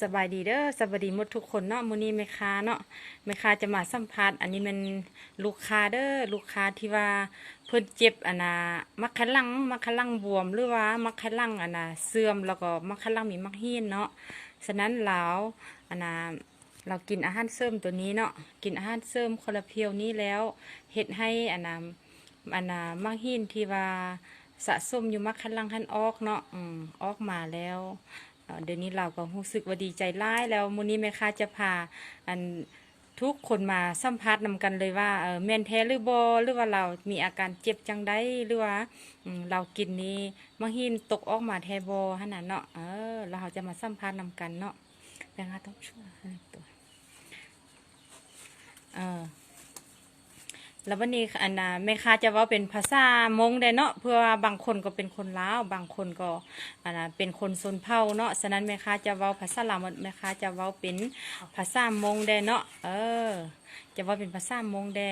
สบายดีเด้อ สบายดีหมดทุกคนเนาะ มื้อนี้แม่ค้าเนาะ แม่ค้าจะมาสัมภาษณ์ อันนี้แม่นลูกค้าเด้อ ลูกค้าที่ว่าเพิ่นเจ็บอันน่ะ มักไข่หลัง มักไข่หลังบวม หรือว่ามักไข่หลังอันน่ะเสื่อม แล้วก็มักไข่หลังมีมักฮี้นเนาะ ฉะนั้นลาวอันน่ะ ลาวกินอาหารเสริมตัวนี้เนาะ กินอาหารเสริมคอลลาเพียวนี้แล้ว เฮ็ดให้อันน่ะ อันน่ะ มักฮี้นที่ว่าสะสมอยู่มักไข่หลังหั้นออกเนาะ อืม ออกมาแล้ว เอ่อ เดี๋ยวนี้ลาวก็รู้สึกว่าดีใจหลายแล้ว มื้อนี้แม่ค้าจะพา อัน ทุกคนมาสัมภาษณ์นำกันเลยว่า เอ่อ แม่นแท้หรือบ่ หรือว่าลาวมีอาการเจ็บจั่งใด หรือว่า อืม ลาวกินนี่มักฮี้นตกออกมาแท้บ่ หั้นน่ะเนาะ เออ แล้วเฮาจะมาสัมภาษณ์นำกันเนาะ แม่ค้าต้องช่วยตัว แล้ววันนี้อันน่ะแม่ค้าจะเว้าเป็นภาษามงได้เนาะ เพื่อว่าบางคนก็เป็นคนลาว บางคนก็อันน่ะเป็นคนชนเผ่าเนาะ ฉะนั้นแม่ค้าจะเว้าภาษาลาว แม่ค้าจะเว้าเป็นภาษามงได้เนาะ เออ จะเว้าเป็นภาษามงได้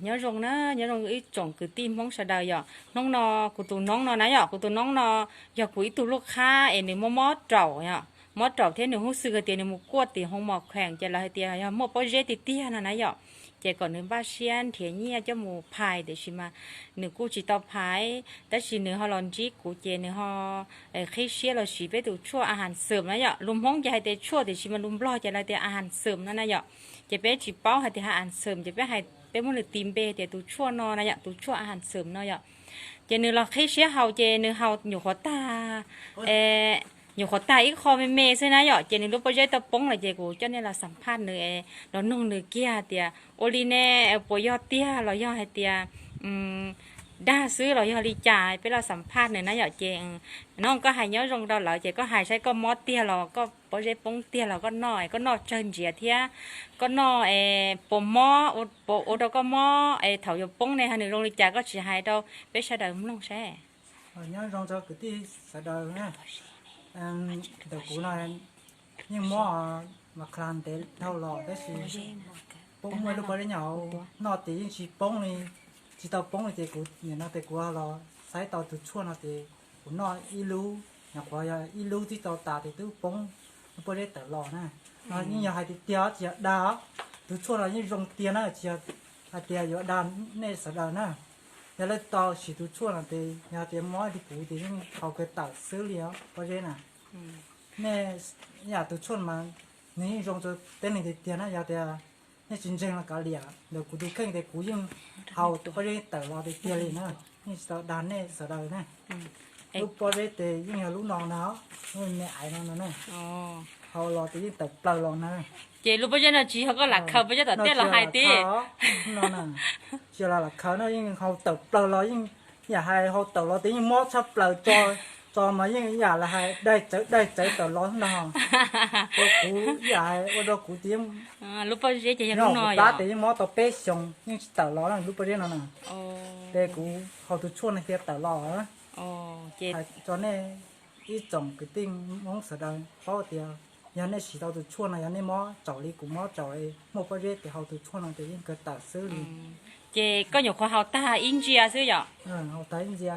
Nyob zoo na, nyob zoo ib tsoom kwv tij Hmoob sawv daws yom. Hnub no kuv tus noob no na yom, kuv tus noob no yog kuv ib tug lub qhab es nws mob mob raum yom, mob raum thiab nws hub xwm hais tias nws mus kuaj tim hoo mos kheem ces lawv hais tias yog muaj pob zeb tiag tiag no na yom. Ces kom nws npaj siab nrhiav nyiaj coj mus phais, tiam sis mas nws kuj tsis tau phais, tab sis nws ho los ntsib kuv ces nws ho qhib siab los siv peb tus tshuaj a has xawm na yom. Lus Hmoob ces hais tias tshuaj, tiam sis mas lus Nplog ces lawv tias a has xawm no na yom. Ces peb tsis paub hais tias a has xawm ces peb hais, peb muab nws tis npe tias tus tshuaj no na yom, tus tshuaj a has xawm no yom. Ces nws los qhib siab haus ces nws haus nyuam qhuav tag, nyuam qhuav tag ib qho me me xwb na yom, ces nws lub pob zeb tau poob lawm ces kuv coj nej los xam phaj nws, los noog nws kiag tias ua li ne, puas yog tiag los yog hais tias dag xwb los yog li cas, peb los xam phaj nws na yom. Ces no koj hais nyob zoo rau lawv ces koj hais saib koj mob tiag los koj pob zeb poob tiag los koj noj, koj noj tsawg ntsiav thiab koj noj puas mob, puas ua rau koj mob es thaum yuav poob ne, nws zoo li cas koj tsis hais rau peb sawv daws mloog saib. Nyob zoo rau kwv tij sawv daws na. Ntawm kuv no yeej mob mas kha ntev dhau los tab sis poob muaj lub pob zeb nyob hauv, noj ces yeej tsis poob li, tsis tau poob li ces kuv nim no ces kuv los saib tau tus tshuaj no ces kuv noj ib lub, nyuam qhuav yog ib lub twb tau tas ces twb poob lub pob zeb tawm los na. No yeej yog hais tiag tiag tsis yog dag, tus tshuaj no yeej zoo tiag na, tsis yog hais tias yuav dag nej sawv daws na. Yog leej tau siv tus tshuaj no ces yog tias mob li kuv ces yeej haus kawg tawm xwb li os pob zeb na. Nej yam tus tshuaj mas nws yeej zoo rau tib neeg tiag tiag na, yog tias nej tsis ntseeg los kav liam, ntawm kuv tus kheej ces kuv yeej haus pob zeb tawm los tiag tiag li na, yeej tsis tau dag nej sawv daws na. Lub pob zeb ces yeej yog lub no na, lub me aiv no no na. Haus los ces yeej tawm plaws los na. Ces lub pob zeb no tsis yog koj lam khaws pob zeb tom tej los hais tias no na, tsis yog lam khaws no, yeej haus tawm plaws los yeej, yam hais haus tawm los ces yeej mob tshaj plaws, tso mas yeej yam li hais daig txawv daig txawv tawm los no. Ua kuv yam hais ua rau kuv ces yeej, lub pob zeb ces yog lub no plab ces yeej mob tau peb xyoos yeej tsis tawm los lub pob zeb no na. Ces kuv haus tus tshuaj no thiaj tawm los. Hais tso nej ib tsoom kwv tij Hmoob sawv daws paub tias yog nej siv tau tus tshuaj no, yog nej mob raum li kuv mob raum muaj pob zeb ces haus tus tshuaj no ces yeej kawg tawm xwb li. Ces koj nyuam qhuav haus tag ib ntsia xwb yom?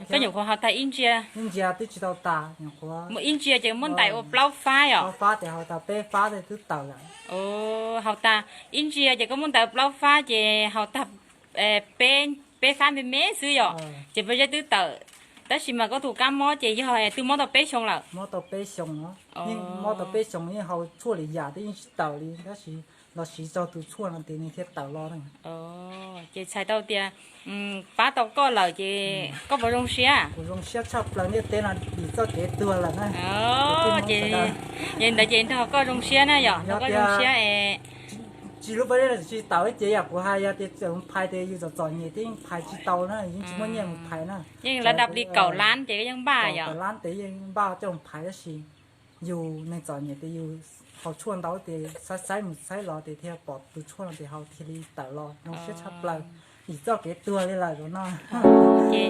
Koj nyuam qhuav haus tag ib ntsia. Ib ntsia twb tsis tau tas, nyuam qhuav ib ntsia ces muab ntais ua plaub fab yom? Plaub fab ces haus tag peb fab twb tawm lawm. Haus tag ib ntsia ces koj muab ntais ua plaub fab ces haus tag peb, peb fab me me xwb yom, ces pob zeb twb tawm. Tab sis mas koj tus kab mob ces yog twb mob tau peb xyoo lawm. Mob tau peb xyoo, yeej mob tau peb xyoo, yeej haus tshuaj li yam twb yeej tsis tawm li, tab sis los siv tau tus tshuaj no ces nws thiaj tawm los. Ces txhais tau tias pab tau koj lawm ces koj puas zoo siab? Kuv zoo siab tshaj plaws, ntiaj teb no dim txoj kev tuag lawm na. Ces ntawd ces nrog koj zoo siab na yom, nrog koj zoo siab es tsis lub pob zeb tsis tawm ces yam kuv hais, yog tias txawm mus phais ces yus txom txom nyem ces yeej phais tsis tau na, yeej tsis muaj nyiaj mus phais na. Yeej lawv dab li kaum lab ces yeej npaj yom? Kaum lab ces yeej npaj coj mus phais, tab sis yus neeg txom nyem ces yus haus tshuaj ntau ces xaib xaib mus xaib los ces thiaj pom tus tshuaj no ces haus thiaj li tawm los, zoo siab tshaj plaws, dim txoj kev tuag li lawm no. Ces